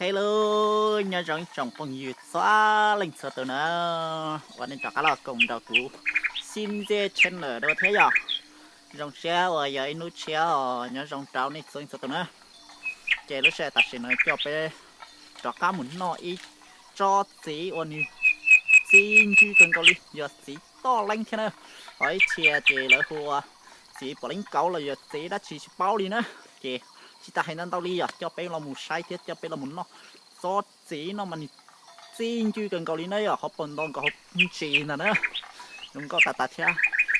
Hello, nyob zoo ib tsoom phooj ywg txhua leej txhua tus na, uas nej rov qab los koom nrog kuv Xib Ntxej Channel dua thiab yom. Zoo siab uas yog ib hnub tshiab os, nyob zoo rau nej txhua leej txhua tus na. Ces lub sij hawm tam sim no coj peb rov qab mus noj ib tsob txiv uas nws txi ncw kawg nkaus li, yog txiv toj leeb thiab na. Ho ib txhia ces lawv hu ua txiv pom leeb kauv los yog txiv dab tsi tsis paub li na. Ces tsis tas hais ntau ntau li, yog coj peb los mus saib thiab coj peb los mus noj tsob txiv no mas nws txi ncw kawg nkaus li na, yog hauv paus ntoo nkaus hauv ntsis ntag na. Zoo nkauj tas tas thiab,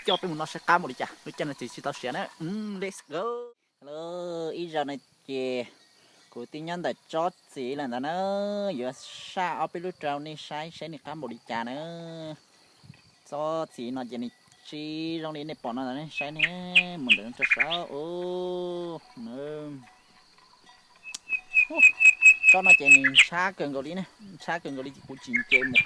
coj peb mus noj saib qab npaum li cas, lub caij no tsis tsis tau siav na. Let's go. Hello, ib zaug no ces kuv twb nyob ntawm tsob txiv lawm ntawd na, yuav saj ob peb lub rau nej saib saib nws qab npaum li cas na. Tsob txiv no ces nws tsis zoo li nej pom no ntawd, saib ne, mus ntawm no rau saud. Tsob no ces nws ntshab kawg nkaus li, ntshab kawg nkaus li ces kuv tsis nce mus,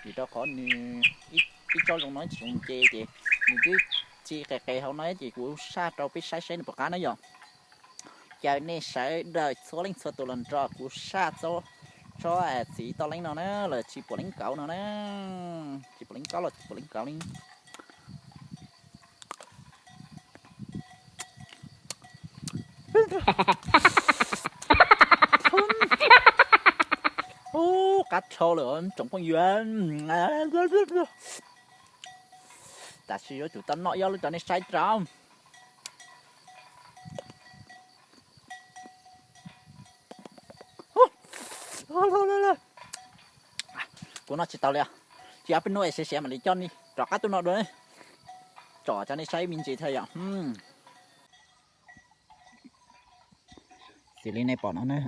vim rau qhov nws ib tsob zoo no tsis zoo nce ces nws twb txi qis qis hauv no ces kuv saj rau peb saib saib nws puas qab na yom. Caw nej sawv daws txhua leej txhua tus los nrog kuv saj tsob txiv toj leeb no na, los tsis pom leeb kauv no na, tsis pom leeb kauv los tsis pom leeb kauv li. Ub, qab dhau lawm tsoom phooj ywg. Tam sim yuav tsum tau noj ib ob lub rau nej saib rau. Kuv noj tsis tau li os. Tsis ob peb hnub es siav siav mam li coj nej rov qab tuaj noj dua, tsom rau nej saib me ntsis thiab yom. Xws li nej pom no na,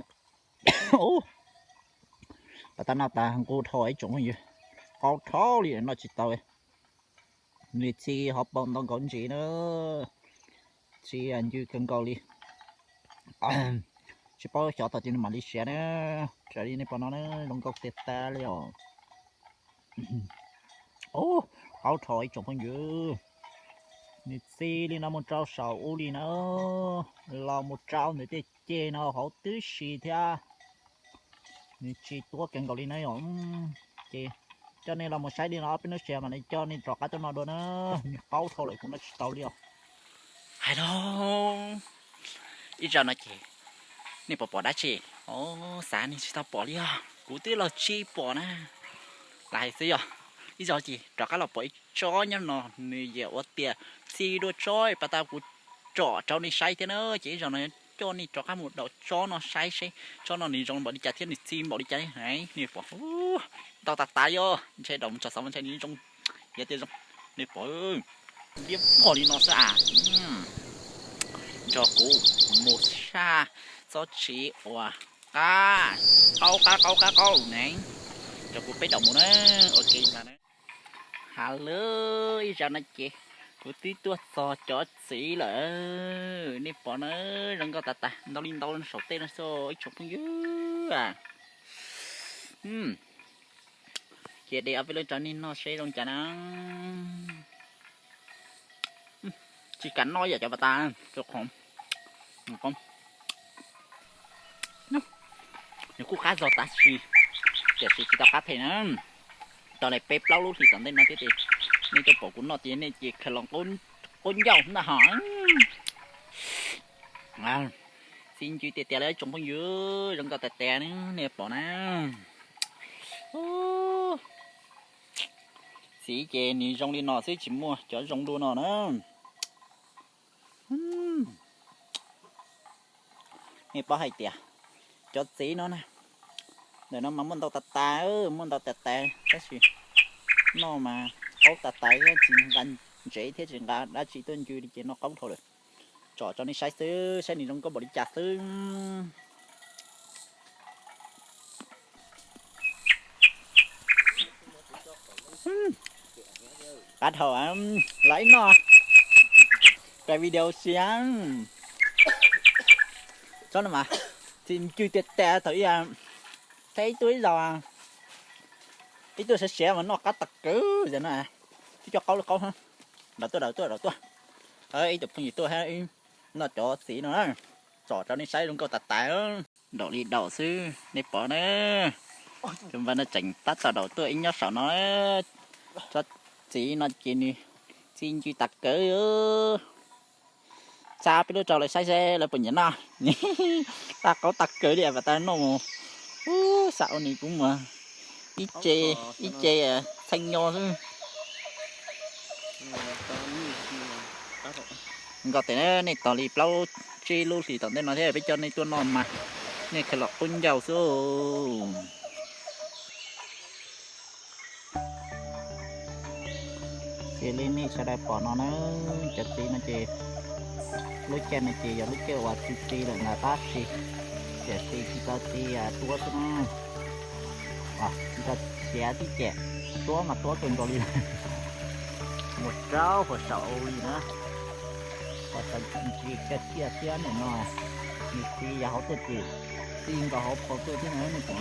pas tas noj tas nqus dhau ib tsoom phooj ywg, qaub dhau li noj tsis tau. Nws txi hauv paus ntoo nkaus ntsis na, txi ncw kawg nkaus li. Tsis paub xyov thaum twg nws mam li siav na. Raws li nej pom no na, zoo nkauj tiag tiag li os. Ub, qaub dhau ib tsoom phooj ywg. Nws txi li no mus rau saum ub li na, los mus rau ntawm tej ceg no hauv tib si thiab. Nws tsis tuab kawg nkaus li na yom. Ces coj nej los mus saib li no ob peb hnub xiav mam li coj nej rov qab tuaj noj dua na. Nws qaub dhau lawm kuv noj tsis tau li os. Hais los ib zaug no ces nej puas pom dab tsi? Xav nej tsis tau pom li os, kuv twb los tsis pom na. Lam hais xwb yog ib zaug ces rov qab los pom ib tsob nyob no, nws yog ua tias txi dua tsob pas tas kuv tsom rau nej saib thiab na. Ces ib zaug no coj nej rov qab mus daus tsob no saib seb tsob no nws zoo npaum li cas thiab nws txi npaum li cas. Nej pom ntau tas tas yog ntshe daus mus tso xov ntshai nws zoo, yog tias zoo. Nej pom liab vog li no xwb as. Nrog kuv mus saj tsob txiv uas qab qaub qab qaub qab qaub ne, nrog kuv peb daus mus na. Ok ntag na. Hais lawm ib zaug no ces kuv twb tuaj txog cov txiv lawm. Nej pom na, zoo nkauj tas tas ntau li ntau saum tej no xwb ib tsoom phooj ywg. Cia de ob peb lub rau nej noj seb zoo cas na. Tsis kam noj yam cov pas tas, rau qhov nws kuj qab zog tab sis, tiam sis tsis tau qab phem na. Tau li peb plaub lub hlis tom ntej no thiab ces nej tuaj pom kuv noj ces nej ces khaws los qub ncauj ntag hos. Txi ncw tiag tiag li tsoom phooj ywg, zoo nkauj tas tas nej pom na. Txiv ces nws zoo li no xwb tsis muaj cov zoo dua no na. Nej paub hais tias cov txiv no na, ntawm no mas muaj ntau tas tas, muaj ntau tas tas tab sis noj mas qaub tas tas thiab tsis nqa ntsev thiab tsis nqa dab tsi tuaj ncw li ces noj qaub dhau lawm. Tsom rau nej saib xwb, saib nws zoo nkauj npaum li cas xwb. Qab dhau, los ib noj, cais video xiav. Tsob no mas txi ncw tiag tiag thaum ib, thaum ib tuaj ib zaug, ib tuaj siav siav mas noj qab tag kawg yog no. Twb coj qaub li qaub, daws tuaj daws tuaj daws tuaj. Ib tug phooj ywg tuaj hab, noj cov txiv no na, tsom rau nej saib zoo nkauj tas tas. Daum li daum xwb nej pom na. Tus npawg no tseem tab tom daum tuaj ib nyob saum no. Tsob txiv no ces nws txi ncw tas kawg. Tsa peb lub rau lawv saib seb lawv puas nyiam noj. Tag qaub tag kawg li as, tas noj mus. Ub, xav ua nws kuv mus ib ce, ib ce txheej nyo xwb. Nkaus tes, nej tos li plaub tsib lub hlis tom ntej no thiab peb coj nej tuaj noj mas nej khaws los qub ncauj xwb. Xws li nej sawv daws pom no na, cov txiv no ces lub caij no ces yog lub caij uas txi txiv lawm ntag tab sis tiam sis tsis tau txiv tuab xwb na. Tsis tau siav tib ce, tuab mas tuab kawg nkaus li. Mus rau puag saum li na, puag saum ntsis kawg kiag thiab nim no nws txiv yav hauv tuaj ces txi nkaus hauv phau tuaj thiab na nej pom.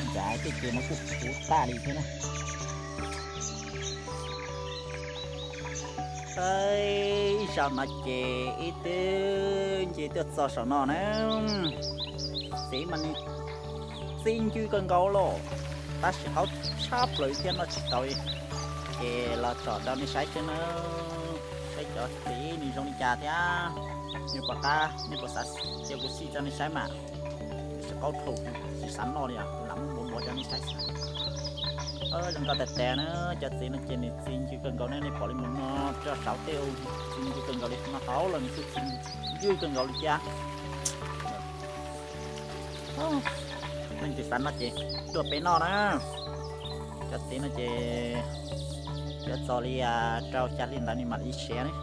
Nram tej ces no kuj puv tag li thiab na. Ib zaug no ces ib tug nce tuaj txog saum no na, txiv mas nws txi ncw kawg nkaus los, tab sis qaub tshaj plaws thiab noj tsis tau li. Ces los tsom rau nej saib xwb na, saib cov txiv nws zoo li cas thiab. Nej puas qab, nej puas xav cia kuv xij rau nej saib mas, tiam sis qaub dhau kuv tsis xav noj li os, kuv lam muab npov npov rau nej saib xwb. Zoo nkauj tas tas na, cov txiv no ces nws txi ncw kawg nkaus na, nej pom li mus no rau saum tej txi ncw kawg nkaus li, no hauv los nws kuj txi ncw kawg nkaus li thiab. Leej twg xav noj ces tuaj peb noj na. Cov txiv no ces yuav txog li rau xya hli ntawd nws mam li siav ne.